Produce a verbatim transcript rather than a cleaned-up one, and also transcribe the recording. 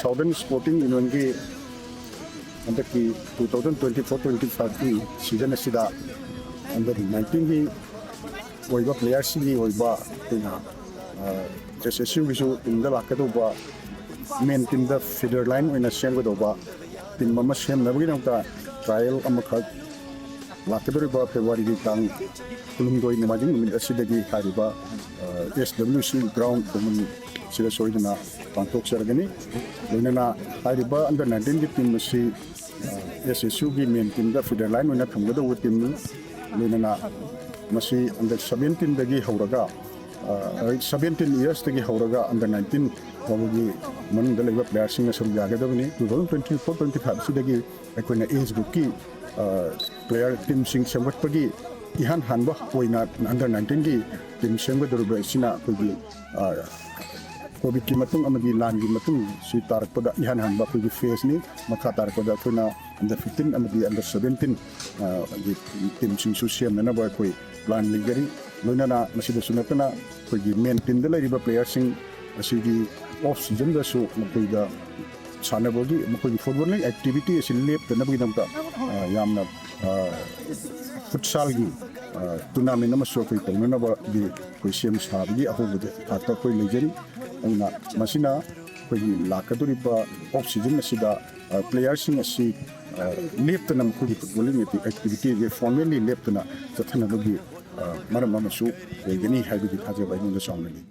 Southern Sporting Unionꯒꯤ ꯍꯟꯗꯛꯀꯤ two thousand twenty-four twenty-fiveꯀꯤ season ꯑꯁꯤꯗ under nineteenꯒꯤ ꯑꯣꯏꯕ playerꯁꯤꯡꯒꯤ ꯑꯣꯏꯕ ꯑꯩꯈꯣꯏꯅ S S Uꯒꯤꯁꯨ teamꯗ ꯂꯥꯛꯀꯗꯧꯕ main teamꯗ feeder line ꯑꯣꯏꯅ ꯁꯦꯝꯒꯗꯧꯕ team ꯑꯃ ꯁꯦꯝꯅꯕꯒꯤꯗꯃꯛꯇ trial ꯑꯃꯈꯛ ꯂꯥꯛꯀꯗꯧꯔꯤꯕ Februaryꯒꯤ ꯇꯥꯡ ꯀꯨꯟꯍꯨꯝꯗꯣꯏ ꯅꯣꯡꯃꯥꯏꯖꯤꯡ ꯅꯨꯃꯤꯠ ꯑꯁꯤꯗꯒꯤ ꯍꯥꯏꯔꯤꯕ S W C ground ꯈꯨꯃꯟꯁꯤꯗ ꯁꯣꯏꯗꯅ ꯄꯥꯡꯊꯣꯛꯆꯔꯒꯅꯤ꯫ ꯂꯣꯏꯅꯅ ꯍꯥꯏꯔꯤꯕ under nineteenꯒꯤ team ꯑꯁꯤ S S Uꯒꯤ main teamꯗ feeder line ꯑꯣꯏꯅ ꯊꯝꯒꯗꯧꯕ teamꯅꯤ꯫ ꯂꯣꯏꯅꯅ ꯃꯁꯤ under seventeenꯗꯒꯤ ꯍꯧꯔꯒ seventeen yearsꯇꯒꯤ ꯍꯧꯔꯒ under nineteen ꯐꯥꯎꯕꯒꯤ ꯃꯅꯨꯡꯗ ꯂꯩꯕ playerꯁꯤꯡꯅ ꯁꯔꯨꯛ ꯌꯥꯒꯗꯕꯅꯤ꯫ Two thousand twenty-four twenty-five ꯑꯁꯤꯗꯒꯤ ꯑꯩꯈꯣꯏꯅ age groupꯀꯤ player teamꯁꯤꯡ ꯁꯦꯝꯒꯠꯄꯒꯤ ꯏꯍꯥꯟ ꯍꯥꯟꯕ ꯑꯣꯏꯅ under nineteenꯒꯤ team ꯁꯦꯝꯒꯗꯧꯔꯤꯕ ꯑꯁꯤꯅ ꯑꯩꯈꯣꯏꯒꯤ COVIDꯀꯤ ꯃꯇꯨꯡ ꯑꯃꯗꯤ ꯂꯥꯟꯒꯤ ꯃꯇꯨꯡ ꯁꯤ ꯇꯥꯔꯛꯄꯗ ꯏꯍꯥꯟ ꯍꯥꯟꯕ ꯑꯩꯈꯣꯏꯒꯤ phaseꯅꯤ꯫ ꯃꯈꯥ ꯇꯥꯔꯛꯄꯗ ꯑꯩꯈꯣꯏꯅ under fifteen ꯑꯃꯗꯤ under seventeen teamꯁꯤꯡꯁꯨ ꯁꯦꯝꯅꯅꯕ ꯑꯩꯈꯣꯏ plan ꯂꯩꯖꯔꯤ꯫ ꯂꯣꯏꯅꯅ ꯃꯁꯤꯗꯁꯨ ꯅꯠꯇꯅ ꯑꯩꯈꯣꯏꯒꯤ main teamꯗ ꯂꯩꯔꯤꯕ playerꯁꯤꯡ ꯑꯁꯤꯒꯤ off seasonꯗꯁꯨ ꯃꯈꯣꯏꯗ ꯁꯥꯟꯅꯕꯒꯤ ꯃꯈꯣꯏꯒꯤ footballing activity ꯑꯁꯤ ꯂꯦꯞꯇꯅꯕꯒꯤꯗꯃꯛꯇ ꯌꯥꯝꯅ futsalꯒꯤ tournament ꯑꯃꯁꯨ ꯑꯩꯈꯣꯏ ꯇꯧꯅꯅꯕꯒꯤ ꯑꯩꯈꯣꯏ ꯁꯦꯝ ꯁꯥꯕꯒꯤ ꯑꯍꯧꯕꯗ ꯊꯥꯛꯇ ꯑꯩꯈꯣꯏ ꯂꯩꯖꯔꯤ꯫ ꯑꯗꯨꯅ ꯃꯁꯤꯅ ꯑꯩꯈꯣꯏꯒꯤ ꯂꯥꯛꯀꯗꯧꯔꯤꯕ off season ꯑꯁꯤꯗ playerꯁꯤꯡ ꯑꯁꯤ ꯂꯦꯞꯇꯅ ꯃꯈꯣꯏꯒꯤ footballing activityꯁꯦ formally ꯂꯦꯞꯇꯅ ꯆꯠꯊꯅꯕꯒꯤ ꯃꯔꯝ ꯑꯃꯁꯨ ꯑꯣꯏꯒꯅꯤ ꯍꯥꯏꯕꯒꯤ ꯊꯥꯖꯕ ꯑꯩꯉꯣꯟꯗ ꯆꯥꯎꯅ ꯂꯩ꯫